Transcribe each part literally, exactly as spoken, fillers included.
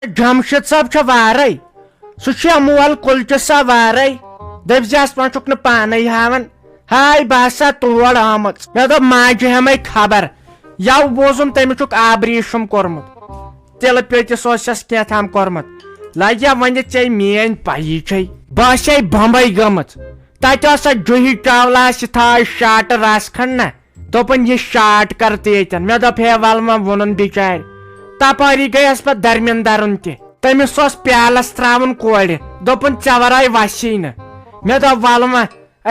جمشید صٲب چھا وارے؟ سُہ چھُ مول کُلچہِ سا وارے؟ دٔپۍ زِہَس، وۄنۍ چھُکھ نہٕ پانے ہاوان۔ ہاے، بہٕ ہسا تور آمٕژ۔ مےٚ دوٚپ، ماجہِ ہٮ۪مے خبر۔ یَوٕ بوٗزُم تٔمِس چھُکھ آبریشم کوٚرمُت۔ تِلہٕ پیٚتِس اوسُس کینٛہہ تام کوٚرمُت۔ لگیا وۄنۍ ژےٚ میٲنۍ پَیی چھے۔ بہٕ آسے بمبے گٔمٕژ۔ تتہِ ٲس سۄ جوہی چاولاہس یہِ تھاے شاٹہٕ رس کھنڈ نہ۔ دوٚپُن، یہِ شاٹ کر تہِ ییٚتٮ۪ن۔ مےٚ دوٚپ، ہے ول وۄنۍ ووٚنُن بِچارِ۔ تپٲری گٔیس پتہٕ درمِندرُن تہِ۔ تٔمِس اوس پیالس تراوُن کورِ۔ دوٚپُن، ژےٚ ورٲے وسی نہٕ۔ مےٚ دوٚپ، ول وۄنۍ،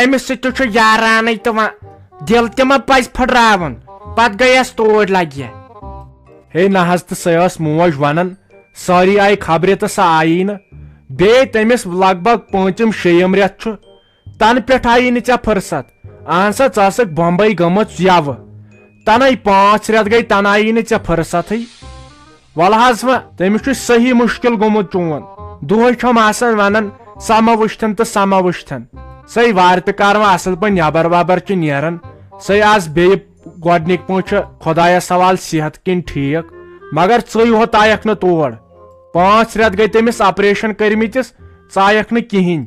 أمِس سۭتۍ تہِ چھُ یارانٕے تہٕ وۄنۍ دِل تہِ ما پزِ پھٕٹراوُن۔ پتہٕ گٔیس توٗرۍ لگہِ۔ ہے نہ حظ، تہٕ سۄ ٲس موج ونان، سٲری آیہِ خبرِ تہٕ سۄ آیی نہٕ۔ بیٚیہِ تٔمِس لگ بگ پٲنٛژِم شیٚیِم رٮ۪تھ چھُ، تنہٕ پٮ۪ٹھ آیی نہٕ ژےٚ فرصت۔ اہن سا، ژٕ ٲسٕکھ بمبے گٔمٕژ یوٕ۔ تنَے پانٛژھ رٮ۪تھ گٔے، تنہٕ آیی نہٕ ژےٚ فرصتھٕے۔ وَلہٕ حظ وۄنۍ، تٔمِس چھُ صحیح مُشکِل گوٚمُت چون۔ دۄہَے چھَم آسان وَنان، سۄ مہ وٕچھتھن تہٕ سۄ مہ وٕچھتھن۔ سۄے وارِ تہٕ کار وۄنۍ اَصٕل پٲٹھۍ نٮ۪بر وٮ۪بر چھِ نیران۔ سۄے آز بیٚیہِ گۄڈٕنِکۍ پٲٹھۍ چھِ خۄدایَس حوالہٕ صحت کِنۍ ٹھیٖک، مگر ژٕے ہوت آیَکھ نہٕ تور۔ پانٛژھ رٮ۪تھ گٔے تٔمِس آپریشن کٔرمٕتِس، ژٕ آیَکھ نہٕ کِہیٖنۍ۔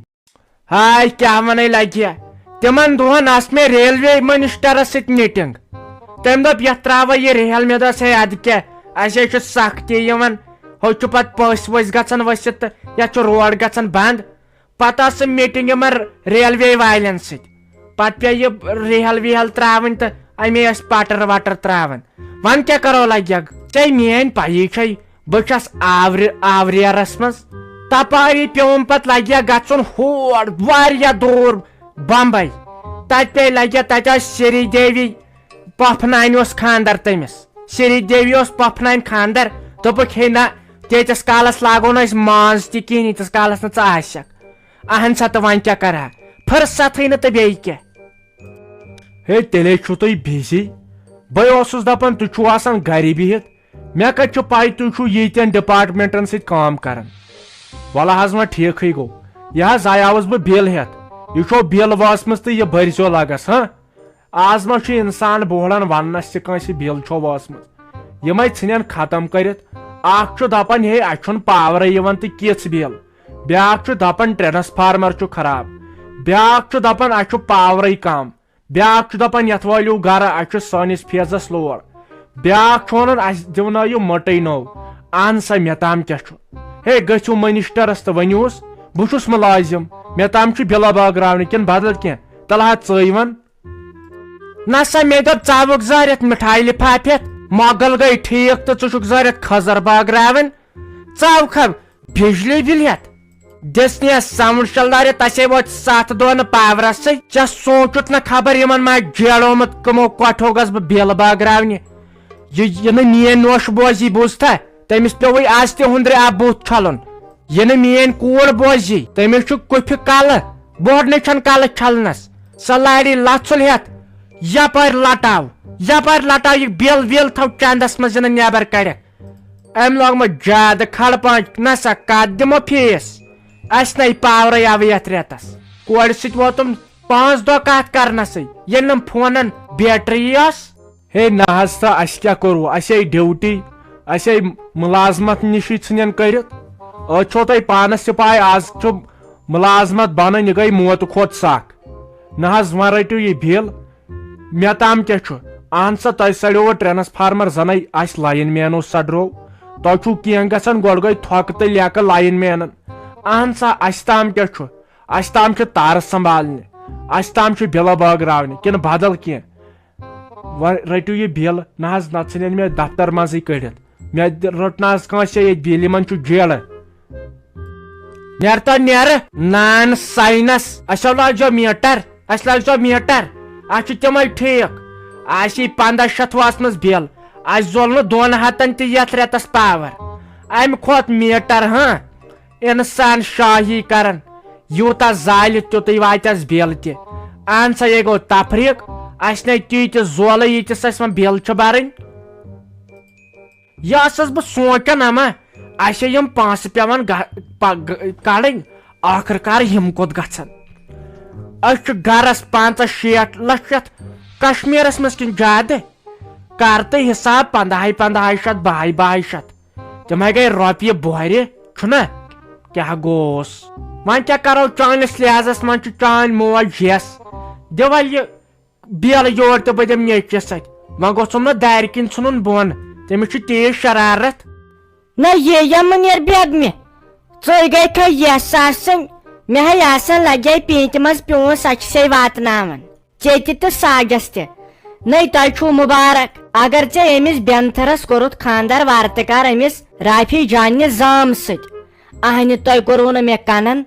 ہاے، کیٛاہ وَنَے لَگہِ ہا؟ تِمَن دۄہَن ٲس مےٚ ریلوے منسٹرَس سۭتۍ میٖٹِنٛگ۔ تٔمۍ دوٚپ، یَتھ ترٛاوَے یہِ ریل۔ مےٚ دوٚپُس، ہے، اَدٕ کیٛاہ؟ اَسہِ ہے چھُ سَختی یِوان۔ ہُہ چھُ پَتہٕ پٔسۍ ؤسۍ گژھان ؤسِتھ تہٕ یَتھ چھُ روڈ گژھان بنٛد۔ پَتہٕ ٲس سُہ میٖٹِنٛگ یِمَن ریلوے والٮ۪ن سۭتۍ۔ پَتہٕ پیٚیہِ یہِ ریل ویل ترٛاوٕنۍ تہٕ اَمے ٲسۍ پَٹَر وَٹَر ترٛاوان۔ وۄنۍ کیٛاہ کَرو لَگہِ؟ ژےٚ میٛٲنۍ پَیی چھے، بہٕ چھَس آورِ-، آوریرَس منٛز۔ تپٲری پیوم پتہٕ لگیا گژھُن ہور واریاہ دوٗر بمبے۔ تتہِ پیٚیہِ لگیا، تتہِ ٲس سری دیوی پۄپھہٕ نانہِ اوس خاندر تٔمِس۔ سری دیوی اوس پۄپھہٕ نانہِ خاندر۔ دوٚپُکھ، ہے نہ، تیٖتِس کالس لاگو نہٕ أسۍ ماز تہِ کِہیٖنۍ، ییٖتِس کالس نہٕ ژٕ آسکھ۔ اہن سا، تہٕ وۄنۍ کیٛاہ کرٕ ہا؟ فرصتھٕے نہٕ تہٕ بیٚیہِ کیٛاہ؟ ہے، تیٚلے چھُو تُہۍ بِزی۔ بہٕ اوسُس دپان، تُہۍ چھِو آسان گرِ بِہِتھ۔ مےٚ کتہِ چھُ پَے تُہۍ چھِو ییٖتٮ۪ن ڈپارٹمنٹن سۭتۍ کٲم کران؟ وَلہٕ حظ وۄنۍ ٹھیٖکھٕے گوٚو۔ یہِ حظ آیاوُس بہٕ بِل ہٮ۪تھ۔ یہِ چھو بِل وٲژمٕژ تہٕ یہِ بٔرۍزیو لگس، ہاں؟ آز ما چھُ انسان بوہلان وننس تہِ کٲنٛسہِ بِل چھو وٲژمٕژ؟ یِمے ژھٕنن ختم کٔرِتھ۔ اکھ چھُ دپان، ہے، اسہِ چھُنہٕ پاورے یِوان تہٕ کِژھ بِل؟ بیٛاکھ چھُ دپان، ٹرانسفارمر چھُ خراب۔ بیٛاکھ چھُ دپان، اسہِ چھُ پاورے کم۔ بیٛاکھ چھُ دَپان، یَتھ وٲلِو گَرٕ، اَسہِ چھُ سٲنِس فیزَس لوڈ۔ بیٛاکھ چھُ وَنان، اَسہِ دِونٲیِو مٔٹٕے نوٚو۔ اَہَن سا، مےٚ تام کیٛاہ چھُ؟ ہے، گٔژھِو مٔنِشٹَرَس تہٕ ؤنِوُس، بہٕ چھُس مُلٲزِم، مےٚ تام چھُ بِلہٕ بٲگراونہِ کِنہٕ بدل کینٛہہ؟ تَلہٕ ہا ژٕے وَن۔ نہ سا، مےٚ دوٚپ، ژٕ آوُکھ زٲرِتھ مِٹھایہِ لِفافہِ ہٮ۪تھ، مۄغل گٔے ٹھیٖک تہٕ ژٕ چھُکھ زٲرِتھ کھٔزٕر بٲگراوٕنۍ۔ ژٕ آوُکھ ہا بجلی بِل ہٮ۪تھ؟ دِژنس ساوُنڈ شلدارِ، تسے ووت ستھ دۄہ نہٕ پاورسٕے۔ ژےٚ سوٗنچُتھ نہ خبر یِمن ما جیڑومُت، کٕمو کۄٹھو گژھ بہٕ بِل بٲگراونہِ۔ یہِ، یہِ نہٕ میٲنۍ نوش بوزی، بوٗزتھا؟ تٔمِس پیوٚوُے از تہِ ہُندرِ آب بُتھ چھلُن۔ یہِ نہٕ میٲنۍ کوٗر بوزی، تٔمِس چھُ کُپھِ کلہٕ، بوہڈنٕے چھَن کلہٕ چھلنس۔ سۄ لارِ لژھُل ہٮ۪تھ، یپٲرۍ لٹاو، یپٲرۍ لٹاو، یہِ بِل وِل تھاو چندس منٛز، یہِ نہٕ نٮ۪بر کڑٮ۪کھ۔ أمۍ لوگمُت زیادٕ کھڑ پانچ، نہ سا کتھ دِمو فیس۔ اسہِ نے پاورے آو یتھ رٮ۪تس۔ کورِ سۭتۍ ووتُم پانٛژھ دۄہ کتھ کرنسٕے، ییٚلہِ نہٕ فونن بیٹری ٲس۔ ہے نہ حظ تہٕ اسہِ کیٛاہ کوٚروٕ؟ اسہِ آیہِ ڈیوٹی، اسہِ آیہِ مُلازمت نِشی ژھٕنٮ۪ن کٔرِتھ۔ أتھۍ چھو تۄہہِ پانس تہِ پاے، آز چھُ مُلازمت بنٕنۍ، یہِ گٔے موتہٕ کھۄتہٕ سخ۔ نہ حظ، وۄنۍ رٔٹِو یہِ بِل۔ مےٚ تام کیٛاہ چھُ؟ اہن سا، تۄہہِ سڑیووٕ ٹرانسفارمر، زنٕے آسہِ لائن مینو سڑروو۔ تۄہہِ چھُو کینٛہہ گژھان، گۄڈٕ گٔے تھۄکہٕ تہٕ لیکہٕ لائن مینن۔ اہن سا، اسہِ تام کیٛاہ چھُ؟ اسہِ تام چھِ تارٕ سنبھالنہِ، اسہِ تام چھِ بِلہٕ بٲگراونہِ، کِنہٕ بدل کینٛہہ؟ وۄنۍ رٔٹِو یہِ بِل۔ نہ حظ، نتہٕ ژھٕنن مےٚ دفتر منٛزٕے کٔڑِتھ۔ مےٚ تہِ رٔٹ نہ حظ کٲنٛسہِ ییٚتہِ بِل، یِمن چھُ جیلہٕ۔ نیر تو نیر، نان ساینس، اسہِ لٲگزیو میٹر، اسہِ لٲگزیو میٹر، اسہِ چھُ تِمے ٹھیٖک۔ اسہِ یی پنٛداہ شیٚتھ وٲژمٕژ بِل، اسہِ زول نہٕ دۄن ہتن تہِ یتھ رٮ۪تس پاور۔ امہِ کھۄتہٕ میٹر، ہاں، انسان شاہی کران، یوٗتاہ زالہِ تیُتُے واتٮ۪س بِل تہِ۔ اہن سا، یے گوٚو تفریٖق، اسہِ نے تیٖتِس زولہٕ، ییٖتِس اسہِ وۄنۍ بِل چھِ برٕنۍ۔ یہِ ٲسٕس بہٕ سونٛچان، اما، اسہِ یِم پونٛسہٕ پٮ۪وان گہ-، پہ-، گ-، کڑٕنۍ، ٲخٕر کار یِم کوٚت گژھن؟ أسۍ چھِ گرس پنٛژاہ شیٹھ لچھ یتھ کشمیرس منٛز کِنہٕ زیادٕ؟ کر تہٕ حساب، پنٛداہے پنٛداہے شتھ، باہے باہے شتھ۔ تِمے گٔے رۄپیہِ بۄہرِ، چھُنہ؟ کیٛاہ گوٚوس؟ وۄنۍ کیٛاہ کرو، چٲنِس لحاظس منٛز چھُ چٲنۍ موج یَس۔ دِ وۄلۍ یہِ بیلہٕ یور تہٕ بہٕ دِمہٕ نیٚچوِس سۭتۍ۔ وۄنۍ گوٚژھُم نہٕ دارِ کِنۍ ژھُنُن بۄن، تٔمِس چھُ تیز شرارت۔ نہ، یہِ یَمہٕ نیر بیگمہِ، ژٕے گٔے کھا یَس آسٕنۍ، مےٚ ہے آسان لگے پیٖنتہِ منٛز پیوٗنٛت، سۄ چھِ سے واتناوان۔ ژےٚ تہِ تہٕ ساجس تہِ۔ نٔے تۄہہِ چھُو مُبارک۔ اگر ژےٚ أمِس بٮ۪نتھرس کوٚرُتھ خانٛدر، وارٕ تہِ کر أمِس رافی جاننہِ زام سۭتۍ۔ اہنہِ تۄہہِ کوٚروٕ نہٕ مےٚ کنن،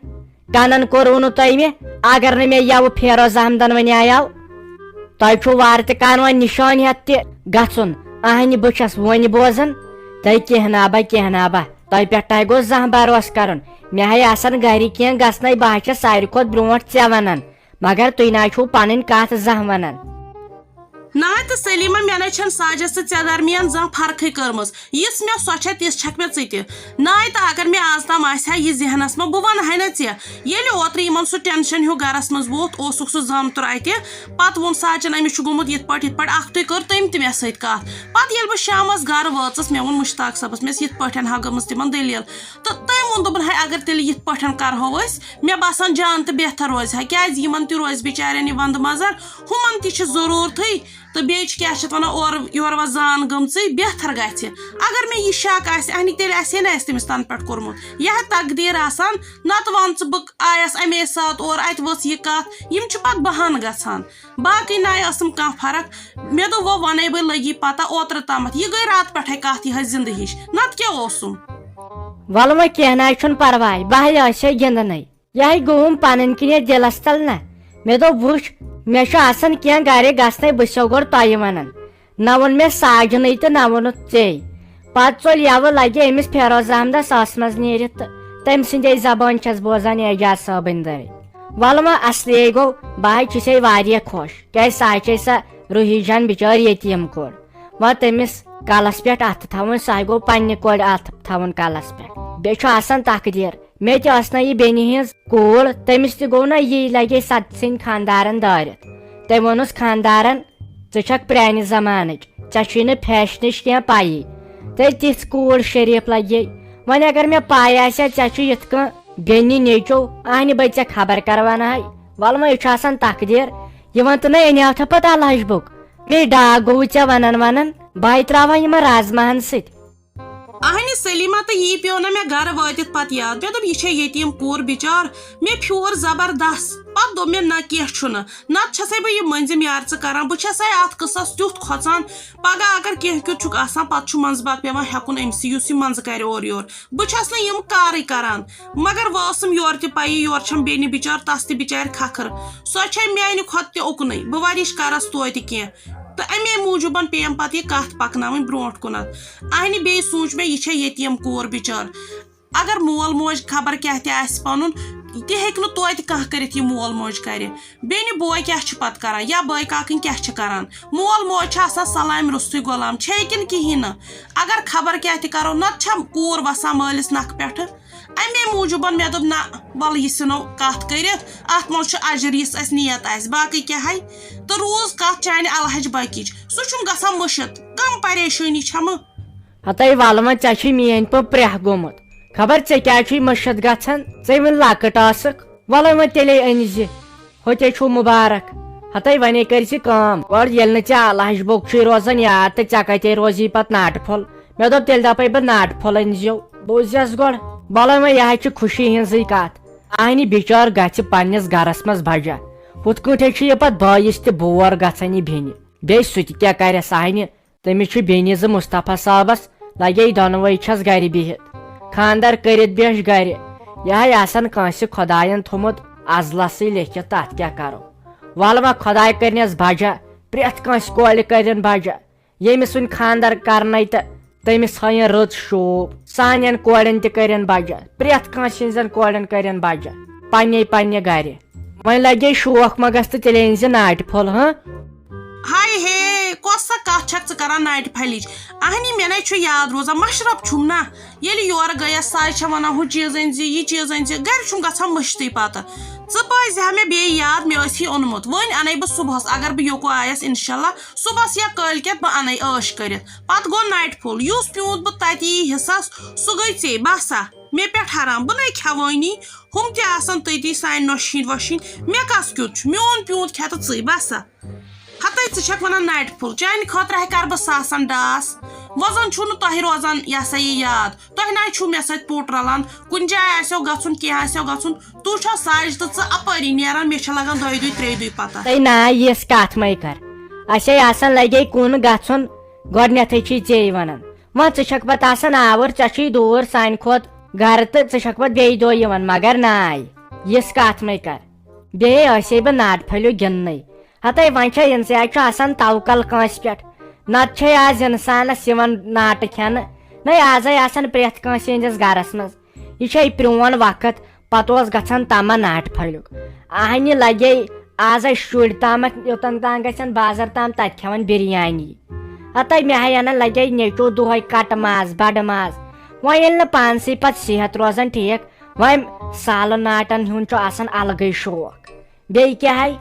کنن کوٚروٕ نہٕ تۄہہِ مےٚ۔ اگر نہٕ مےٚ یَوٕ فیروز احمدن وَنیٛاو، تۄہہِ چھُو وارٕ تہِ کانوَن نِشٲنۍ ہٮ۪تھ تہِ گژھُن۔ اہنہِ بہٕ چھَس وۄنۍ بوزان، تۄہہِ کینٛہہ نا با، کینٛہہ نا با۔ تۄہہِ پٮ۪ٹھ تۄہہِ گوٚژھ زانٛہہ بروسہٕ کرُن۔ مےٚ ہے آسن گرِ کینٛہہ گژھنَے، بہٕ ہا چھَس ساروی کھۄتہٕ برونٛٹھ ژےٚ ونان۔ مگر تُہۍ نہ چھِو پنٕنۍ کتھ زانٛہہ ونان۔ نہ تہٕ سلیمہ، مےٚ نہ چھَنہٕ ساجس تہٕ ژےٚ درمیان زانٛہہ فرقٕے کٔرمٕژ۔ یِژھ مےٚ سۄ چھےٚ، تِژھ چھکھ مےٚ ژٕ تہِ۔ نہ تہٕ اگر مےٚ آز تام آسہِ ہا یہِ ذہنس منٛز، بہٕ ونہٕ ہاے نہ ژےٚ۔ ییٚلہِ اوترٕ یِمن سُہ ٹینشن ہیوٗ گرس منٛز ووٚتھ، اوسُکھ سُہ زامتُر اتہِ، پتہٕ ووٚن ساجن، أمِس چھُ گوٚمُت یِتھ پٲٹھۍ، یِتھ پٲٹھۍ، اکھتُے کٔر تٔمۍ تہِ مےٚ سۭتۍ کتھ۔ پتہٕ ییٚلہِ بہٕ شامس گرٕ وٲژٕس، مےٚ ووٚن مشتاق صٲبس، مےٚ ٲس یِتھ پٲٹھۍ ہا گٔمٕژ تِمن دٔلیٖل۔ تہٕ تٔمۍ ووٚن، دوٚپُن، ہاے، اگر تیٚلہِ یِتھ پٲٹھۍ کرہو أسۍ، مےٚ باسان جان تہٕ بہتر روزِ ہا، کیازِ یِمن تہِ روزِ بِچارٮ۪ن یہِ وندٕ مزر، ہُمن تہِ چھِ ضروٗرتھٕے۔ تہٕ بیٚیہِ چھِ کیٛاہ چھِ اتھ ونان، اورٕ یورٕ وۄنۍ زان گٔمژٕے، بہتر گژھِ۔ اگر مےٚ یہِ شک آسہِ ہا نہٕ، تیٚلہِ آسہِ ہے نہٕ اَسہِ تٔمِس تنہٕ پٮ۪ٹھ کوٚرمُت۔ یہِ ہا تقدیٖر آسان، نتہٕ ون ژٕ، بہٕ آیس امے ساتہٕ اور، اتہِ ؤژھ یہِ کتھ، یِم چھِ پتہٕ بہانہٕ گژھان۔ باقٕے نہ ٲسٕم کانٛہہ فرق۔ مےٚ دوٚپ، وۄنۍ ونے بہٕ، لٔگی پتہ اوترٕ تامتھ۔ یہِ گٔے راتہٕ پٮ۪ٹھے کتھ یِہے زندٕ ہِش، نتہٕ کیٛاہ اوسُم؟ وَلہٕ وۄنۍ کینٛہہ نہ چھُنہٕ پرواے، بہٕ ہے ٲسے گِنٛدنَے۔ یہِ ہے گوٚوُم پنٕنۍ کِنۍ یَتھ دِلس تل نہ۔ مےٚ دوٚپ، وٕچھ، مےٚ چھُ آسان کینٛہہ گرِ گژھنَے، بہٕ چھَسو گۄڈٕ تۄہہِ وَنان۔ نہ ووٚن مےٚ ساجنٕے تہٕ نہ ووٚنُتھ ژےٚ۔ پتہٕ ژوٚل یَوٕ لگہِ أمِس فیروز احمدس ٲسہٕ منٛز نیٖرِتھ تہٕ تٔمۍ سٕنٛدے زبٲنۍ چھَس بوزان اعجاز صٲبٕنۍ دٲرۍ۔ وَلہٕ وۄنۍ اصلی گوٚو، بہٕ ہے چھُسے واریاہ خۄش، کیٛازِ سۄ ہے چھے سۄ روحی جان بِچٲر یتیٖم کوٗر۔ وۄنۍ تٔمِس کلس پٮ۪ٹھ اَتھٕ تھاوُن، سُہ ہے گوٚو پننہِ کورِ اَتھٕ تھاوُن کلس پٮ۪ٹھ۔ بیٚیہِ چھُ آسان تقدیٖر، مےٚ تہِ ٲس نہ یہِ بیٚنہِ ہٕنٛز کوٗر، تٔمِس تہِ گوٚو نہ یی لگے سۄ ژھٕنۍ خانٛدارن دٲرِتھ۔ تٔمۍ ووٚنُس خانٛدارن، ژٕ چھکھ پرانہِ زمانٕچ، ژےٚ چھُے نہٕ فیشنٕچ کینٛہہ پَیی۔ تیٚلہِ تِژھ کوٗر شریٖف لگے۔ وۄنۍ اگر مےٚ پَے آسہِ ہا، ژےٚ چھُ یِتھ کٔنۍ بیٚنہِ نیٚچو، اہنہِ بہٕ ژےٚ خبر کر ونہٕ ہاے۔ وَلہٕ وۄنۍ، یہِ چھُ آسان تقدیٖر۔ یہِ وَن تہٕ نہ، أنۍ ہاو تھا پتہٕ الحج بُک، مے ڈاکھ گوٚوُے ژےٚ ونان ونان، بہٕ ہاے تراوہا یِمن رازماہن سۭتۍ۔ اہنہِ سلیمہ، تہٕ یی پیوٚو نہ مےٚ گرٕ وٲتِتھ پتہٕ یاد۔ مےٚ دوٚپ، یہِ چھےٚ یتیٖم کوٗر بِچار، مےٚ پھیوٗر زبردست۔ پتہٕ دوٚپ مےٚ، نہ کینٛہہ چھُنہٕ، نتہٕ چھسے بہٕ یہِ مٔنٛزِم یارژٕ کران، بہٕ چھسے اتھ قصس تیُتھ کھۄژان، پگاہ اگر کینٛہہ کیُتھ چھُکھ آسان، پتہٕ چھُ منٛزٕ باگ پٮ۪وان ہٮ۪کُن أمۍ سٕے، یُس یہِ منٛزٕ کرِ اورٕ یور۔ بہٕ چھس نہٕ یِم کارٕے کران، مگر وۄنۍ ٲسٕم یورٕ تہِ پَیی، یورٕ چھَم بیٚنہِ بِچار، تَس تہِ بِچارِ کھکھٕر۔ سۄ چھے میانہِ کھۄتہٕ تہِ اُکنٕے، بہٕ وَرِش کرس توتہِ کینٛہہ۔ تہٕ اَمے موٗجوٗبَن پیٚیَم پَتہٕ یہِ کَتھ پَکناوٕنۍ برونٛٹھ کُنَتھ۔ اَہنہِ بیٚیہِ سوٗنٛچ مےٚ، یہِ چھے یتیٖم کوٗر بِچٲر۔ اگر مول موج خبر کیٛاہ تہِ آسہِ پَنُن، تہِ ہیٚکہِ نہٕ توتہِ کانٛہہ کٔرِتھ، یہِ مول موج کَرِ۔ بیٚنہِ بوے کیٛاہ چھُ پَتہٕ کَران یا بٲے کاکٕنۍ کیٛاہ چھِ کَران؟ مول موج چھُ آسان سلامہِ روٚستُے غلام، چھے کِنہٕ کِہیٖنۍ نہٕ؟ اگر خبر کیٛاہ تہِ کَرو، نَتہٕ چھا کوٗر وَسان مٲلِس نَکھٕ پٮ۪ٹھٕ؟ اَمے موٗجوٗبَن مےٚ دوٚپ، نہ، وَلہٕ یہِ ژھٕنو کَتھ کٔرِتھ، اَتھ منٛز چھُ اَجر، یِژھ اَسہِ نیت آسہِ، باقٕے کیٛاہ ہَے؟ تہٕ روٗز کَتھ چانہِ الحج بَکِچ، سُہ چھُم گژھان مٔشِتھ، کَم پریشٲنی چھَمہٕ۔ ہتے وَلہٕ وۄنۍ، ژےٚ چھُے میٛٲنۍ پٲٹھۍ پرٛیٚہ گوٚمُت۔ خبر ژےٚ کیٛازِ چھُے مٔشِتھ گژھان؟ ژے وُنہِ لۄکٕٹ ٲسٕکھ۔ وَلَے وۄنۍ تیٚلے أنۍ زِ۔ ہوٚتے چھُو مُبارک۔ ہتے وَنے کٔرۍ زِ کٲم، گۄڈٕ ییٚلہِ نہٕ ژےٚ الحج بوٚک چھُے روزان یاد تہٕ ژےٚ کَتے روزی پَتہٕ ناٹہٕ پھوٚل؟ مےٚ دوٚپ، تیٚلہِ دَپَے بہٕ ناٹہٕ پھوٚل أنۍ زیو۔ بوٗزیٚس گۄڈٕ۔ وَلَے وۄنۍ، یہِ ہا چھِ خوشی ہٕنٛزٕے کَتھ۔ اَہنہِ بِچٲر گژھِ پنٛنِس گَرَس منٛز بَجا۔ ہُتھ کٲٹھۍ چھِ یہِ پَتہٕ بٲیِس تہِ بور گژھان یہِ بیٚنہِ۔ بیٚیہِ سُہ تہِ کیٛاہ کَرٮ۪س اَہنہِ؟ تٔمِس چھُ بیٚنہِ زٕ مُصطفیٰ صٲبَس، لَگے دۄنوَے چھَس گَرِ بِہِتھ۔ خانٛدر کٔرِتھ بیٚچھ گَرِ۔ یہِ ہَے آسَن کٲنٛسہِ خۄدایَن تھوٚمُت اَزلَسٕے لیٚکھِتھ، تَتھ کیٛاہ کَرو؟ وَلہٕ وۄنۍ خۄداے کٔرنَس بَجا، پرٛٮ۪تھ کٲنٛسہِ کورِ کٔرِن بَجا۔ ییٚمِس وٕنہِ خانٛدر کَرنَے تہٕ تٔمِس ہٲیِن رٕژ شوٗب۔ سانٮ۪ن کورٮ۪ن تہِ کٔرِن بَجا، پرٛٮ۪تھ کٲنٛسہِ ہِنٛزٮ۪ن کورٮ۪ن کٔرِن بَجا۔ پنٛنے پنٛنہِ گَرِ۔ وۄنۍ لَگے شوق مَگَس تہٕ تیٚلہِ أنۍ زِ ناٹہِ پھوٚل، ہاں؟ ہاے ہے، کۄس سا کتھ چھکھ ژٕ کران ناٹہِ پھلِچ؟ اہنی، مےٚ نے چھُ یاد روزان، مشرف چھُم نا۔ ییٚلہِ یورٕ گٔیس، ساے چھےٚ ونان، ہُہ چیٖز أنۍ زِ، یہِ چیٖز أنۍ زِ، گرِ چھُم گژھان مٔشتٕے پتہٕ۔ ژٕ پٲزِ ہا مےٚ بیٚیہِ یاد، مےٚ ٲسی اوٚنمُت۔ وۄنۍ انے بہٕ صبحس، اگر بہٕ یوکو آیس، انشاءاللہ صبحس یا کٲلۍ کٮ۪تھ بہٕ انے عٲش کٔرِتھ۔ پتہٕ گوٚو ناٹہِ پھوٚل، یُس پیوٗنت بہٕ تتہِ یی حصس، سُہ گٔے ژے، بس ہا، مےٚ پٮ۪ٹھ حرام، بہٕ نے کھٮ۪وٲنی۔ ہُم تہِ آسن تٔتی سانہِ نۄشہِ ہِنٛدۍ وۄشہِ ہِنٛدۍ، مےٚ کس کیُتھ چھُ؟ میون پیوٗنت کھٮ۪تہٕ ژٕے، بس ہا۔ ہتے ژٕ چھکھ ونان ناٹہِ پھوٚل، چانہِ خٲطرٕ ہے کرٕ بہٕ ساسن ڈاس۔ وۄنۍ زن چھُو نہٕ تۄہہِ روزان یہِ ہسا یہِ یاد، تۄہہِ نہ چھُو مےٚ سۭتۍ پوٚٹ رلان، کُنہِ جایہِ آسیو گژھُن، کینٛہہ آسیو گژھُن، تُہۍ چھو ساجہِ تہٕ ژٕ اپٲری نیران، مےٚ چھےٚ لگان دۄیہِ دُہۍ ترٛیٚیہِ دُہۍ پتہ۔ تَے نا یِژھ کَتھ مَے کَر، اَسے آسان لگے کُن گژھُن، گۄڈٕنٮ۪تھٕے چھُے ژے وَنان، وۄنۍ ژٕ چھکھ پتہٕ آسان آوُر، ژےٚ چھُے دوٗر سانہِ کھۄتہٕ گرٕ تہٕ ژٕ چھکھ پتہٕ بیٚیہِ دۄہ یِوان، مگر ناے یِژھ کَتھ مَے کَر۔ بیٚیہِ ٲسے بہٕ ناٹہِ پھٔلیُک گِنٛدنَے۔ ہتے وۄنۍ چھا اِنسان، یہِ چھُ آسان توکل کٲنٛسہِ پٮ۪ٹھ۔ نتہٕ چھے آز اِنسانس یِوان ناٹہٕ کھٮ۪نہٕ۔ نَے آزے آسان پرٛٮ۪تھ کٲنٛسہِ ہٕنٛدِس گرس منٛز۔ یہِ چھے پرٛون وقت، پتہٕ اوس گژھان تما ناٹہِ پھٔلیُک۔ اہنہِ لگے آزے شُرۍ تامتھ، یوٚتن تام گژھن بازر تام، تتہِ کھٮ۪وان بریانی۔ ہتے مےٚ ہے انان لگے نیٚچو دۄہے کٹہٕ ماز، بڑٕ ماز۔ وۄنۍ ییٚلہِ نہٕ پانسٕے پتہٕ صحت روزان ٹھیٖک، وۄنۍ سالہٕ ناٹن ہُنٛد چھُ آسان الگٕے شوق۔ بیٚیہِ کیٛاہ ہے؟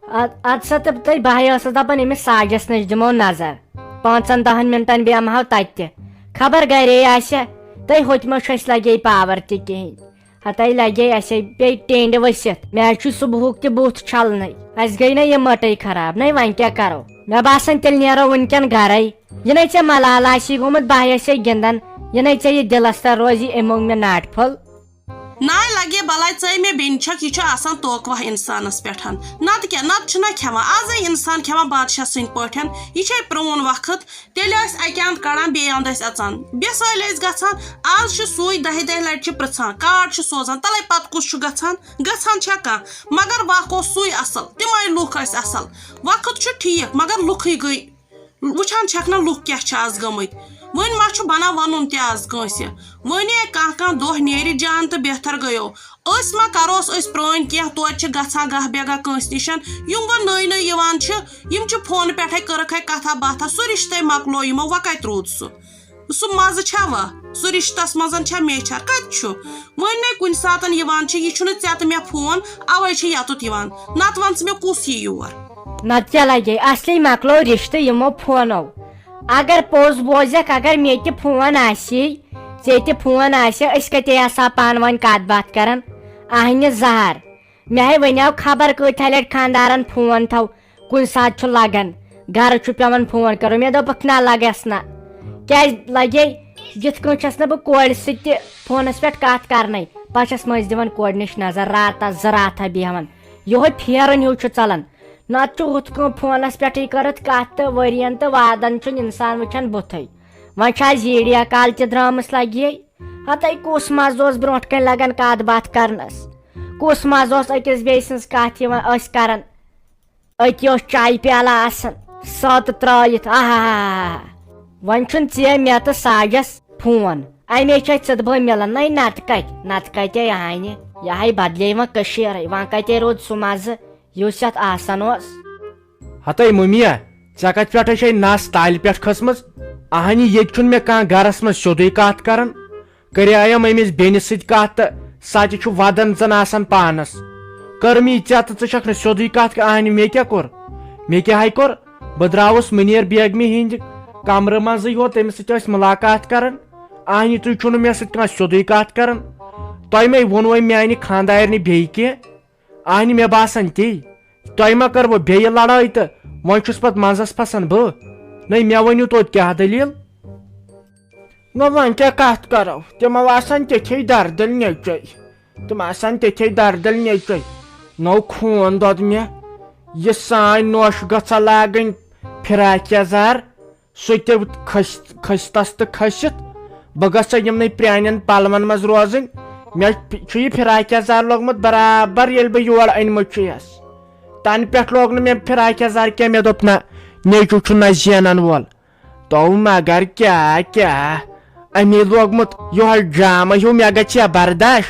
اد-، ادٕ سا تہٕ تہٕ بہٕ ہے ٲسٕس دپان أمِس ساجس نِش دِمو نظر، پانٛژن دہن منٹن بیٚہمہو تتہِ تہِ، خبر گرے آسہِ۔ تہٕ ہُتہِ ما چھُ اَسہِ لگے پاور تہِ کِہیٖنۍ، ہتے لگے اَسے بیٚیہِ ٹینڈِ ؤسِتھ۔ مےٚ حظ چھُ صبحُک تہِ بُتھ چھلنٕے، اَسہِ گٔے نہ یہِ مٔٹٕے خراب۔ نَے وۄنۍ کیٛاہ کرو؟ مےٚ باسان تیٚلہِ نیرو وٕنکٮ۪ن گرے۔ یہِ نَے ژےٚ ملال آسی گوٚمُت، بہٕ ہے ٲسے گِنٛدان، یہِ نَے ژےٚ یہِ دِلس تل روزِ، أمۍ موٚنگ مےٚ ناٹہِ پھوٚل۔ ناے لگے بلاے، ژے مےٚ بیٚنہِ چھکھ، یہِ چھُ آسان توقوہ انسانس پٮ۪ٹھ۔ نتہٕ کیٛاہ، نتہٕ چھُنہ کھٮ۪وان۔ ازے انسان کھٮ۪وان بادشاہ سٕنٛدۍ پٲٹھۍ۔ یہِ چھے پرون وقت، تیٚلہِ ٲسۍ اکہِ اند کڑان، بیٚیہِ اند ٲسۍ اژان۔ بے سٲلۍ ٲسۍ گژھان، آز چھُ سُے دہہِ دہہِ لٹہِ چھِ پرژھان، کارڈ چھُ سوزان، تلے پتہٕ کُس چھُ گژھان؟ گژھان چھا کانٛہہ؟ مگر وق اوس سُے اصل، تِمے لُکھ ٲسۍ اصل۔ وقت چھُ ٹھیٖک، مگر لُکھٕے گٔے۔ وٕچھان چھکھ نہ لُکھ کیٛاہ چھِ آز گٔمٕتۍ۔ وۄنۍ ما چھُ بنان ونُن تہِ آز کٲنٛسہِ؟ وۄنۍ ہے کانٛہہ کانٛہہ دۄہ نیرِ جان تہٕ بہتر گٔیو۔ أسۍ ما کروس أسۍ پرٛٲنۍ کینٛہہ، توتہِ چھِ گژھان گاہ بے گاہ کٲنٛسہِ نِشن۔ یِم وۄنۍ نٔے نٔے یِوان چھِ، یِم چھِ فونہٕ پٮ۪ٹھے کٔرٕکھ ہے کتھا باتھا، سُہ رشتے مۄکلو یِمو، وۄنۍ کتہِ روٗد سُہ؟ سُہ مزٕ چھا وۄنۍ؟ سُہ رشتس منٛز چھا میچھر؟ کتہِ چھُ؟ وۄنۍ نے کُنہِ ساتن یِوان چھِ، یہِ چھُنہٕ ژےٚ تہٕ مےٚ فون، اوے چھِ یتُتھ یِوان۔ نتہٕ ون ژٕ مےٚ کُس یی یور؟ نتہٕ کیٛاہ لگے؟ اصلی مۄکلو رشتہٕ یِمو فونو۔ اگر پوٚز بوزکھ، اگر مےٚ تہِ فون آسی، ژےٚ تہِ فون آسہِ، أسۍ کتے آسہٕ ہا پانہٕ ؤنۍ کتھ باتھ کران؟ اہنہِ زہر۔ مےٚ ہے ونیو خبر کۭتہا لٹہِ خاندارن فون تھو، کُنہِ ساتہٕ چھُ لگان، گرٕ چھُ پٮ۪وان فون کرُن۔ مےٚ دوٚپُکھ نہ لگس نہ، کیازِ لگے؟ یِتھ کٔنۍ چھس نہٕ بہٕ کورِ سۭتۍ تہِ فونس پٮ۪ٹھ کتھ کرنے، پتہٕ چھس مٔنٛزۍ دِوان کورِ نِش نظر، راتس زٕ راتھا بیہوان، یِہوے پھیرُن ہیوٗ چھُ ژلان۔ نتہٕ چھُ ہُتھ کٔنۍ فونس پٮ۪ٹھٕے کٔرٕتھ کتھ تہٕ ؤرین تہٕ وادن چھُنہٕ انسان وٕچھان بُتھے۔ وۄنۍ چھِ آز ویڈیو کال تہِ درٛامٕژ لگے۔ ہتے کُس مزٕ اوس برونٛٹھ کنہِ لگان کتھ باتھ کرنس، کُس مزٕ اوس أکِس بیٚیہِ سٕنٛز کتھ یِوان ٲسۍ کران۔ أتی اوس چایہِ پیالہٕ آسان، سۄ تہٕ ترٲیِتھ، آہا۔ وۄنۍ چھُنہٕ ژےٚ مےٚ تہٕ ساجس فون، امے چھِ أسۍ ژٕتبٲے مِلان۔ نَے نتہٕ کتہِ، نتہٕ کتے آنہِ؟ یہِ ہاے بدلے وۄنۍ کٔشیٖرے، وۄنۍ کتے روٗد سُہ مزٕ یُس یتھ آسان اوس؟ ہتے مُمیا، ژےٚ کتہِ پٮ۪ٹھے چھے نس تالہِ پٮ۪ٹھ کھٔژمٕژ؟ اہنہِ، ییٚتہِ چھُنہٕ مےٚ کانٛہہ گرس منٛز سیوٚدُے کتھ کران۔ کریایم أمِس بیٚنہِ سۭتۍ کتھ تہٕ سۄ تہِ چھُ ودان زن آسان پانس۔ کٔرمٕے ژےٚ تہٕ ژٕ چھکھ نہٕ سیوٚدُے کتھ کران۔ اہنہِ، مےٚ کیٛاہ کوٚر؟ مےٚ کیٛاہ ہے کوٚر؟ بہٕ درٛاوُس مُنیر بیگمہِ ہٕنٛدِ کمرٕ منٛزٕے یوت، تٔمِس سۭتۍ ٲسۍ مُلاقات کران۔ اہنہِ، تُہۍ چھِو نہٕ مےٚ سۭتۍ کانٛہہ سیوٚدُے کتھ کران۔ تۄہہِ مے ووٚنوے میانہِ خاندارنہِ بیٚیہِ کینٛہہ؟ اہنہِ، مےٚ باسان تی۔ تۄہہِ ما کٔروٕ بیٚیہِ لڑٲے تہٕ وۄنۍ چھُس پتہٕ منٛزس پھسان بہٕ؟ نَے، مےٚ ؤنِو توتہِ کیٛاہ دٔلیٖل؟ نہ، وۄنۍ کیٛاہ کتھ کرو؟ تِم آسان تِتھے دردل نیچوے۔ تِم آسان تِتھے دردل نیچوے۔ نو خوٗن دۄد مےٚ۔ یہِ سانۍ نوش گٔژھا لاگٕنۍ فراق یزار۔ سُہ تہِ کھٔس-، کھٔسۍ تس تہٕ کھٔسِتھ۔ بہٕ گژھٕ یِمنٕے پرٛانٮ۪ن پلون منٛز روزٕنۍ۔ مےٚ چھُ یہِ فراق یزار لوگمُت برابر، ییٚلہِ بہٕ یور أنمٕژ چھُ یس۔ تنہٕ پٮ۪ٹھ لوگ نہٕ مےٚ فراق یزار کینٛہہ۔ مےٚ دوٚپ، نہ، نیٚچو چھُ نہ زینن وول۔ تو مگر کیٛاہ، کیٛاہ؟ أمی لوگمُت یِہوٚے ڈرامہ ہیوٗ، مےٚ گژھِ ہا برداش؟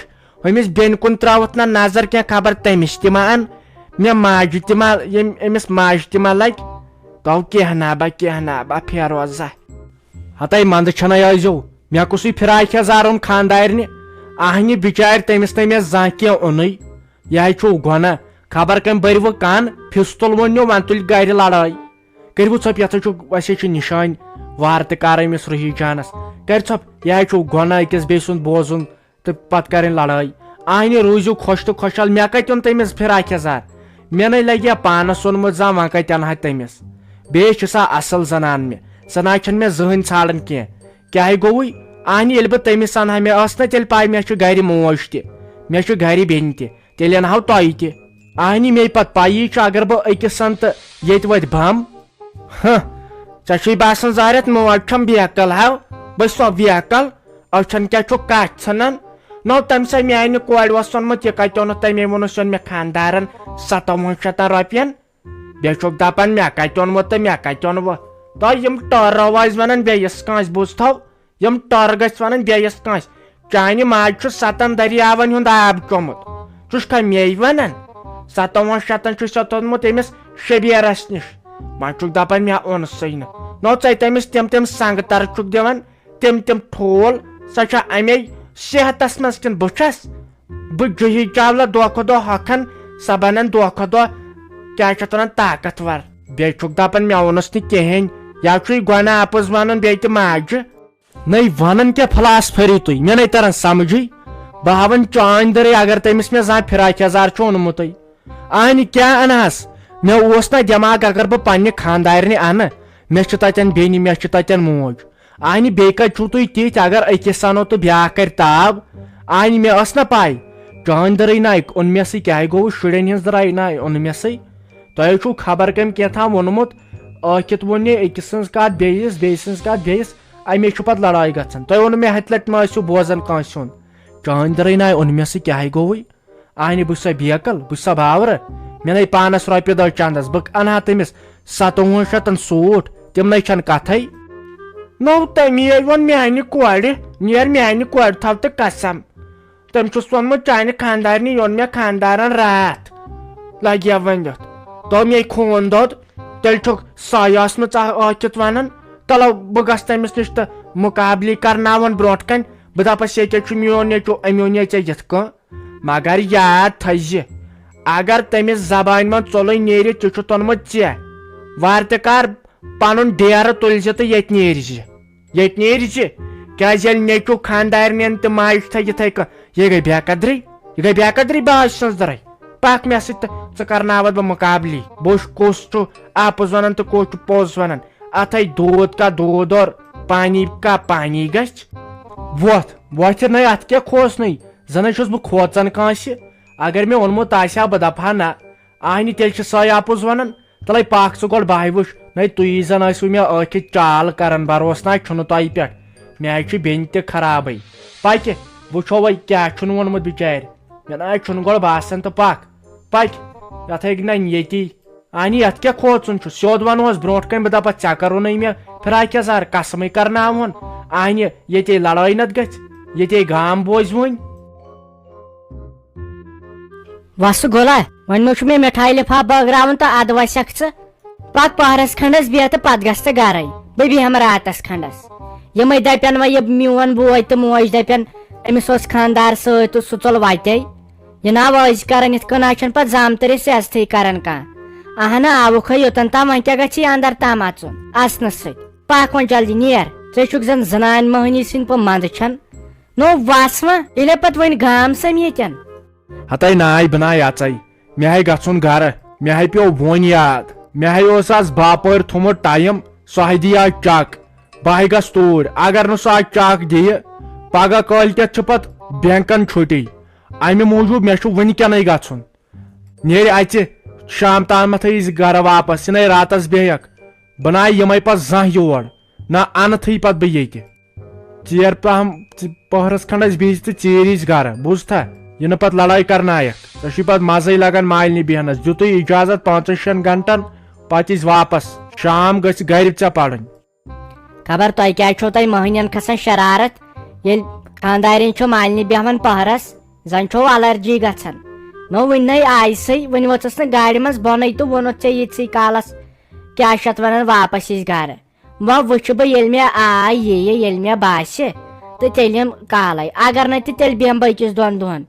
ہُمِس بیٚنہِ کُن ترٛاوُتھ نہ نظر کینٛہہ، خبر تٔمِس تہِ ما اَن، مےٚ ماجہِ تہِ ما، ییٚمۍ، أمِس ماجہِ تہِ ما لگہِ۔ تو کینٛہہ نا با، کینٛہہ نا با، فیروزہ۔ ہتے منٛدٕ چھنَے ٲسۍزیو، مےٚ کُسٕے فراق یزار اوٚن خانٛدارنہِ؟ اہنہِ بِچارِ، تٔمِس نَے مےٚ زانٛہہ کینٛہہ اوٚنُے۔ یہِ ہے چھُو گۄناہ، خبر کٔمۍ بٔرِوٕ کن، فِستُل ووٚننیو، وۄنۍ تُلہِ گرِ لڑٲے۔ کٔرِو ژھۄپ، یتھ ہے چھُ، ویسے چھُ نِشٲنۍ وارٕ تہِ کار أمِس روحی جانس۔ کر ژھۄپ، یہِ ہے چھُو گۄناہ أکِس بیٚیہِ سُنٛد بوزُن۔ تہٕ پتہٕ کرٕنۍ لڑٲے۔ آہنہِ روٗزِو خۄش تہٕ خۄشحال، مےٚ کتہِ اوٚن تٔمِس فراق یزار؟ مےٚ نے لگہِ ہا پانس اوٚنمُت زانٛہہ، وۄنۍ کتہِ انہٕ ہا تٔمِس؟ بیٚیہِ چھِ سۄ اصل زنان مےٚ، سۄ نہ چھنہٕ مےٚ زٕہٕنۍ ژھانڈان کینٛہہ۔ کیٛاہ گوٚوُے؟ آہنہِ ییٚلہِ بہٕ تٔمِس انہٕ ہا، مےٚ ٲس نہ تیٚلہِ پاے مےٚ چھِ گرِ موج تہِ، مےٚ چھِ گرِ بیٚنہِ تہِ، تیٚلہِ انہٕ ہاو تۄہہِ تہِ۔ آہنہِ مے پتہٕ پایی چھُ، اگر بہٕ أکِس انہٕ تہٕ ییٚتہِ وٲتۍ بم۔ ہہ، ژےٚ چھُے باسان زارٮ۪تھ موج چھم بیکل، ہاو، بہٕ چھُسا بیکل؟ أچھن کیٛاہ چھُ کتھ ژھٕنان؟ نو، تٔمۍ سا میانہِ کورِ اوس ووٚنمُت، یہِ کتہِ اوٚنُتھ تۄہہِ؟ مےٚ ووٚنُس، یہِ اوٚن مےٚ خانٛدارن ستووُہن شتن رۄپین۔ بیٚیہِ چھُکھ دپان، مےٚ کتہِ اوٚنمُت تہٕ مےٚ کتہِ اوٚنوٕ؟ تۄہہِ یِم ٹٲر روٲزۍ ونان بیٚیِس کٲنٛسہِ، بوٗزتھو؟ یِم ٹٲر گٔژھۍ ونان بیٚیِس کٲنٛسہِ۔ چانہِ ماجہِ چھُ ستن دٔریاون ہُنٛد آب چومُت۔ ژٕ چھُکھا مے ونان؟ ستووُہن شتن چھُ سا توٚتمُت أمِس شبیرس نِش۔ وۄنۍ چھُکھ دپان مےٚ اوٚن سُے نہٕ۔ نو ژے تٔمِس تِم تِم سنگتر چھُکھ دِوان، تِم تِم ٹھوٗل۔ سۄ چھا امے صحتس منٛز کِنہٕ بہٕ چھس؟ بہٕ جوہی چاولہ دۄہ کھۄتہٕ دۄہ ہۄکھان، سۄ بنان دۄہ کھۄتہٕ دۄہ، کیٛاہ چھِ اتھ ونان، طاقتور۔ بیٚیہِ چھُکھ دپان مےٚ اوٚنُس نہٕ کِہیٖنۍ۔ یا چھُے گۄناہ اپُز ونُن بیٚیہِ تہِ ماجہِ۔ نٔے ونان کیٛاہ فلاسفری تُہۍ؟ مےٚ نَے تران سمجھٕے۔ بہٕ ہاوان چٲنۍ دٔرٕے، اگر تٔمِس مےٚ زانٛہہ فراق یزار چھُ اوٚنمُتٕے۔ اہنہِ کیٛاہ انہس؟ مےٚ اوس نہ دٮ۪ماغ، اگر بہٕ پننہِ خانٛدارنہِ انہٕ، مےٚ چھِ تتٮ۪ن بیٚنہِ، مےٚ چھِ تتٮ۪ن موج۔ اہنہِ بیٚیہِ کتہِ چھِو تُہۍ تِتھۍ، اگر أکِس انو تہٕ بیٛاکھ کرِ تاب؟ اہنہِ مےٚ ٲس نہ پاے۔ چٲنۍ دٔرٕے نہ اوٚن مےٚ سٕے، کیٛاہ گوٚو شُرٮ۪ن ہٕنٛز دٔرٕے نہ اوٚن مےٚ سٕے؟ تۄہہِ چھُو خبر کٔمۍ کینٛہہ تام ووٚنمُت۔ ٲکھِتھ ووٚن مےٚ أکِس سٕنٛز کتھ بیٚیِس، بیٚیہِ سٕنٛز کتھ بیٚیِس، امے چھُ پتہٕ لڑٲے گژھان۔ تۄہہِ ووٚنوُ مےٚ ہتہِ لٹہِ ما ٲسِو بوزان کٲنٛسہِ ہُنٛد؟ چٲنۍ دٔرٕے ناے اوٚن مےٚ سُہ، کیٛاہ گوٚوُے؟ اہنہِ بہٕ چھُسا بیکل، بہٕ چھُسا باورٕ؟ مےٚ نے پانس رۄپیہِ دہ چندس، بہٕ انہٕ ہا تٔمِس ستووُہن شتن سوٗٹ، تِم نے چھنہٕ کتھے۔ نو تٔمی ووٚن میانہِ کورِ، نیر میانہِ کورِ تھاو تہٕ قسم۔ تٔمۍ چھُس ووٚنمُت چانہِ خانٛدارنہِ، یوٚن مےٚ خانٛدارن راتھ لگہِ ہا ؤنِتھ۔ دوٚپُن یے خوٗن دوٚد، تیٚلہِ چھُکھ سۄے ٲسمٕژ ٲکھِتھ ونان۔ تلو بہٕ گژھٕ تٔمِس نِش تہٕ مُقابلی کرناوُن برونٛٹھ کنہِ۔ بہٕ دپس ییٚکیٛاہ چھُ میون نیٚچو، أمۍ اوٚن یے ژےٚ یِتھ کٔنۍ۔ مگر یاد تھٲیزِ، اگر تٔمِس زبانہِ منٛز ژوٚلُے نیرِ، تہِ چھُ توٚنمُت ژےٚ۔ وارٕ تہِ کر پنُن ڈیرٕ تُلۍ زِ تہٕ ییٚتہِ نیرۍ زِ۔ ییٚتہِ نیرۍ زِ۔ کیٛازِ ییٚلہِ نیٚچو خانٛدارنٮ۪ن تہِ ماجہِ تھٲے یِتھَے کٔنۍ، یہِ گٔے بے قدری۔ یہِ گٔے بے قدری باجہِ سٕنٛز دٔرٕے۔ پکھ مےٚ سۭتۍ تہٕ ژٕ کرناوتھ بہٕ مُقابلی۔ بہٕ وٕچھ کُس چھُ اَپُز وَنان تہٕ کُس چھُ پوٚز وَنان۔ اَتھَے دوٗد کا دوٗد اور پانی کا پانی گژھِ۔ وۄتھ، وۄتھِ نَے، اَتھ کیٛاہ کھوژنٕے؟ زَنَے چھُس بہٕ کھوژان کٲنٛسہِ۔ اگر مےٚ اوٚنمُت آسہِ ہا، بہٕ دَپہٕ ہا نہ۔ آہنہِ تیٚلہِ چھِ سۄے اَپُز وَنان۔ تَلَے پَکھ ژٕ گۄڈٕ بہٕ ہا وٕچھ۔ نَے تُہی زَن ٲسِو مےٚ ٲکھِتھ چال کَران، بروسہٕ نہ چھُنہٕ تۄہہِ پٮ۪ٹھ۔ مےٚ حظ چھِ بیٚنہِ تہِ خرابٕے۔ پَکہِ، وٕچھو وۄنۍ کیٛاہ چھُن ووٚنمُت بِچارِ۔ مےٚ نہ حظ چھُنہٕ گۄڈٕ باسان تہٕ پَکھ، پَکہِ۔ یَتھ ہیٚکہِ نہ ییٚتی۔ آہنہِ یَتھ کیٛاہ کھوژُن چھُ؟ سیوٚد وَنوس برونٛٹھ کَنۍ، بہٕ دَپَتھ ژےٚ کَرُن مےٚ فراق یَزار، قسمٕے کَرناوُن۔ آہنہِ ییٚتے لڑٲے نَتہٕ گژھِ، ییٚتے گام بوزِ وۄنۍ۔ وَسہٕ گوٚلا، وۄنۍ ما چھُ مےٚ مِٹھایہِ لِفاف بٲگراوُن تہٕ اَدٕ وَسَکھ ژٕ۔ پَتہٕ پَہرَس کھنٛڈَس بیٚہہ تہٕ پَتہٕ گژھ ژٕ گَرَے۔ بہٕ بیٚہمہٕ راتَس کھنٛڈَس۔ یِمَے دَپَن وۄنۍ یہِ میون بوے تہٕ موج دَپَن، أمِس اوس خانٛدار سۭتۍ تہٕ سُہ ژوٚل وَتے۔ یہِ نا وٲزۍ کَرَن، یِتھ کٔنۍ نہ چھَنہٕ پَتہٕ زامتٕرِس عزتھٕے کَران کانٛہہ۔ اَہَنہٕ آوُکھَے یوٚتَن تام، وۄنۍ کیٛاہ گژھی اَندَر تام اَژُن اَژنہٕ سۭتۍ؟ پَکھ وۄنۍ جلدی نیر، ژٕ چھُکھ زَن زَنانہِ مۄہنی سٕنٛدۍ پٲٹھۍ منٛدٕ چھَن۔ نو وَس وۄنۍ، ییٚلے پَتہٕ وۄنۍ گام سَمہِ ییٚتٮ۪ن۔ ہتے ناے بناے اژے، مےٚ ہے گژھُن گرٕ، مےٚ ہے پیوٚو وۄنۍ یاد، مےٚ ہے اوس از باپٲرۍ تھوٚمُت ٹایم، سُہ ہے دی آز چک، بہٕ ہے گژھٕ توٗرۍ، اگر نہٕ سُہ آز چک دِیہِ، پگاہ کٲلۍ کٮ۪تھ چھِ پتہٕ بینکن چھُٹی، امہِ موٗجوٗب مےٚ چھُ وٕنکٮ۪نٕے گژھُن۔ نیرِ اژِ، شام تامتھے ییٖزِ گرٕ واپس، ژٕ نے راتس بیٚہکھ، بہٕ ناے یِمے پتہٕ زانٛہہ یور، نہ انتھٕے پتہٕ بہٕ ییٚتہِ۔ ژیر پہم، ژِ-، پٔہرس کھنڈس بیٚہہ زِ تہٕ ژیٖرۍ ییٖزِ گرٕ، بوٗزتھا؟ یہِ نہٕ پتہٕ لڑٲے کرنایکھ۔ ژےٚ چھُے پتہٕ مزے لگان مالنہِ بیہنس۔ دیُتُے اجازت پانٛژن شٮ۪ن گنٹن، پتہٕ ییٖزِ واپس۔ شام گژھِ گرِ ژےٚ پرٕنۍ۔ خبر تۄہہِ کیٛازِ چھو تۄہہِ مٔہنِین کھسان شرارت، ییٚلہِ خانٛدارِنۍ چھو مالنہِ بیہوان پٔہرس؟ زن چھو الرجی گژھان۔ نو وُنہِ نے آیہِ سٕے، وُنہِ ؤژھٕس نہٕ گاڑِ منٛز بۄنٕے تہٕ ووٚنُتھ ژےٚ ییٖتسٕے کالس۔ کیٛاہ چھِ اَتھ وَنان، واپَس یِژھ گَرٕ۔ وۄنۍ وٕچھِ بہٕ، ییٚلہِ مےٚ آے یِیہِ، ییٚلہِ مےٚ باسہِ، تہٕ تیٚلہِ یِمہٕ کالَے۔ اگر نہٕ تہِ، تیٚلہِ بیٚہمہٕ بہٕ أکِس دۄن دۄہَن،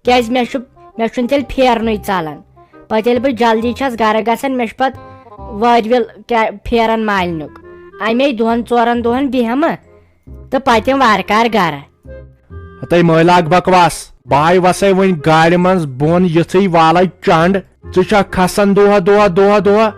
کیٛازِ مےٚ چھُ، مےٚ چھُنہٕ تیٚلہِ پھیرنُے ژَلان۔ پَتہٕ ییٚلہِ بہٕ جلدی چھَس گَرٕ گژھان، مےٚ چھُ پَتہٕ وارِ وِل کیٛاہ پھیران مالِنیُک۔ اَمے دۄن ژورَن دۄہَن بیٚہمہٕ تہٕ پَتہٕ یِمہٕ وارٕ کارٕ گَرٕ۔ ہتے مٲلۍ لاگ بکواس۔ بہٕ آے وسے وۄنۍ گاڑِ منٛز بۄن یِتھٕے والے چنڈ۔ ژٕ چھکھ کھسان دۄہ، دۄہ، دۄہ، دۄہ۔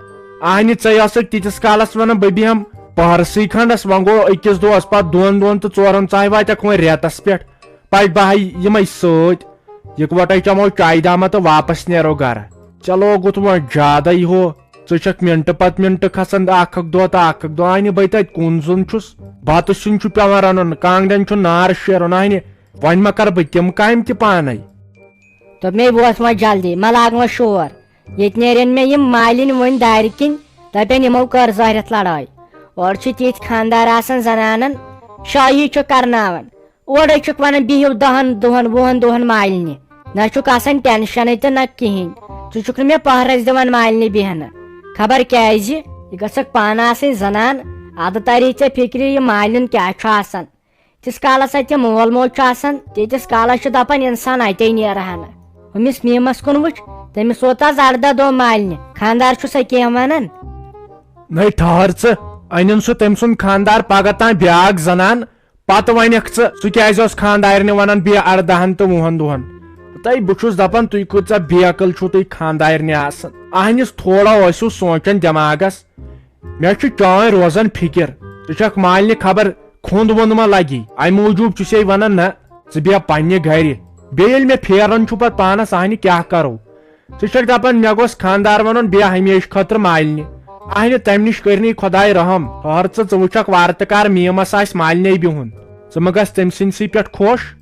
اہنہِ، ژے ٲسٕکھ تیٖتِس کالس ونان بہٕ بیہم پہرسٕے کھنڈس، وۄنۍ گوٚو أکِس دۄہس، پتہٕ دۄن دۄہن تہٕ ژورن، ژاے واتکھ وۄنۍ رٮ۪تس پٮ۪ٹھ۔ پتہٕ بہٕ ہاے یِمے سۭتۍ، یکوٹے چمو چایہِ دامہ تہٕ واپس نیرو گرٕ۔ ژےٚ لوگُتھ وۄنۍ زیادے ہُہ۔ ژٕ چھکھ منٹہٕ پتہٕ منٹہٕ کھسان اکھ اکھ دۄہ تہٕ اکھ اکھ دۄہ۔ اہنہِ، بہٕ تتہِ کُن زوٚن چھُس؟ بتہٕ سیُن چھُ پٮ۪وان رنُن، کانٛگڑٮ۪ن چھُ نار شیرُن۔ اہنہِ، وۄنۍ ما کر بہٕ تِم کامہِ تہِ پانے؟ دوٚپ مےٚ، ووت وۄنۍ جلدی، مہ لاگ وۄنۍ شور۔ ییٚتہِ نیرن مےٚ یِم مالِنۍ وۄنۍ دارِ کِنۍ، دپن یِمو کٔر زہرٮ۪تھ لڑٲے۔ اورٕ چھِ تِتھۍ خانٛدار آسان زنانن، شٲہی چھُ کرناوان۔ اورے چھُکھ ونان بِہِو دہن دۄہن وُہن دۄہن مالِنہِ۔ نہ چھُکھ آسان ٹینشنٕے تہٕ نہ کِہینۍ۔ ژٕ چھُکھ نہٕ مےٚ پہرس دِوان مالِنہِ بیہنہٕ۔ خبر کیازِ؟ یہِ گٔژھکھ پانہٕ آسٕنۍ زنان۔ ادٕ تری ژےٚ فکرِ یہِ مالِنۍ کیاہ چھُ آسان۔ تیٖتِس کالس اتہِ مول موج چھُ آسان، تیٖتِس کالس چھُ دپان انسان اتے نیرٕ ہا نہٕ۔ ہُمِس میٖمس کُن وٕچھ، تٔمِس ووت از اردہ دۄہ مالنہِ، خانٛدار چھُ سا کینٛہہ ونان؟ نَے ٹھہر ژٕ، انن سُہ تٔمۍ سُنٛد خانٛدار پگاہ تام بیاکھ زنان، پتہٕ ونکھ ژٕ سُہ کیازِ اوس خانٛدارنہِ ونان بیٚیہِ اردہن تہٕ وُہن دۄہن۔ تہٕ بہٕ چھُس دپان، تُہۍ کۭژاہ بے عقل چھِو تُہۍ خانٛدارنہِ آسان۔ اہنِس تھوڑا ٲسِو سونٛچان دٮ۪ماغس۔ مےٚ چھُ چٲنۍ روزان فِکِر۔ ژٕ چھَکھ مالنہِ خبر کھوٚنٛد ووٚنٛد ما لگی؟ اَمہِ موٗجوٗب چھُسے وَنان نہ، ژٕ بیٚہہ پننہِ گرِ۔ بیٚیہِ ییٚلہِ مےٚ پھیران چھُ پتہٕ پانس، اہنہِ کیٛاہ کرو؟ ژٕ چھَکھ دپان مےٚ گوٚژھ خانٛدار وَنُن بیٚہہ ہمیشہٕ خٲطرٕ مالنہِ۔ اہنہِ، تَمہِ نِش کٔرنی خۄداے رحم۔ ٹھٔہر ژٕ، ژٕ وٕچھکھ وارٕ تہٕ کار میٖمس آسہِ مالنے بِہُن۔ ژٕ مہ گژھ تٔمۍ سٕنٛدسٕے پٮ۪ٹھ خۄش۔